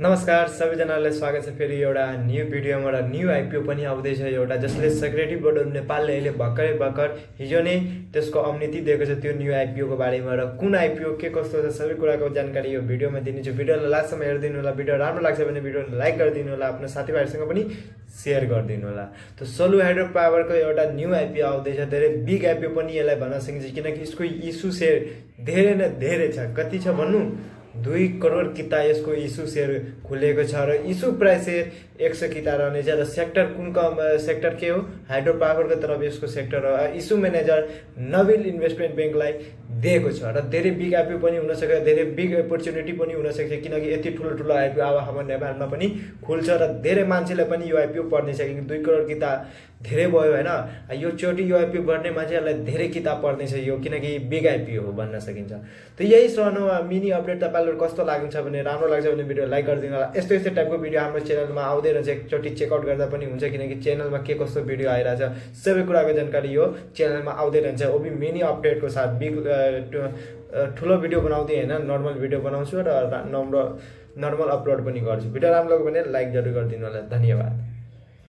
नमस्कार सबैजनालाई स्वागत छ फेरि एउटा न्यू भिडियोमा र न्यू आइपिओ पनि आउँदैछ एउटा जसले सेक्युरिटी बोर्ड अफ नेपालले अहिले भर्खर हिजो नै त्यसको अनुमति दिएको छ त्यो न्यू आइपिओ को बारेमा र कुन आइपिओ के कस्तो छ सबै कुराको जानकारी यो भिडियोमा दिनेछु। भिडियोलाई लास्टसम्म हेर्दिनु होला। भिडियो राम्रो लाग्छ भने भिडियोलाई लाइक गरिदिनु होला, आफ्नो साथीभाइसँग पनि शेयर गरिदिनु होला। त सोलु हाइड्रो पावरको एउटा न्यू आइपिओ आउँदैछ। धेरै बिग आइपिओ पनि यसलाई भन्न सकिन्छ किनकि यसको इस्यु शेयर धेरै न धेरै छ। कति छ भन्नु 2 करोड किता यसको इस्यु शेयर खुलेको छ र इस्यु प्राइस 100 किता रहनेछ र सेक्टर कुनको सेक्टर के हो हाइड्रो पावरको तरफ यसको सेक्टर हो। इस्यु म्यानेजर नबिल इन्भेस्टमेन्ट बैंकलाई दिएको छ र धेरै बिग आइपिओ पनि हुन सक्छ, धेरै बिग अपर्च्युनिटी पनि हुन सक्छ किनकि यति ठुलो आइपिओ अब हाम्रो नेपालमा पनि खुल्छ र धेरै मान्छेलाई पनि यो आइपिओ पर्ने छ किनकि 2 करोड किता धेरै भयो हैन। यो चोटी यो आइपिओ गर्ने मान्छेहरुलाई धेरै किताब पर्ने छ यो किनकि बिग आइपिओ हो भन्न सकिन्छ। त यही सानो मिनी अपडेट तपाईहरुलाई कस्तो लाग्छ भने राम्रो लाग्छ भने भिडियो लाइक गरिदिनु होला। यस्तो टाइपको भिडियो हाम्रो च्यानलमा आउँदै रहन्छ, एकचोटी चेकआउट गर्दा पनि हुन्छ किनकि च्यानलमा के कस्तो भिडियो आइराछ सबै कुराको जानकारी यो च्यानलमा आउँदै रहन्छ। ओबी मिनी अपडेटको साथ बिग ठुलो भिडियो बनाउँदै हैन, नर्मल भिडियो बनाउँछु र नर्मल अपलोड पनि गर्छु। भिडियो राम्रो लाग्यो भने लाइक जरुर गरिदिनु होला। धन्यवाद।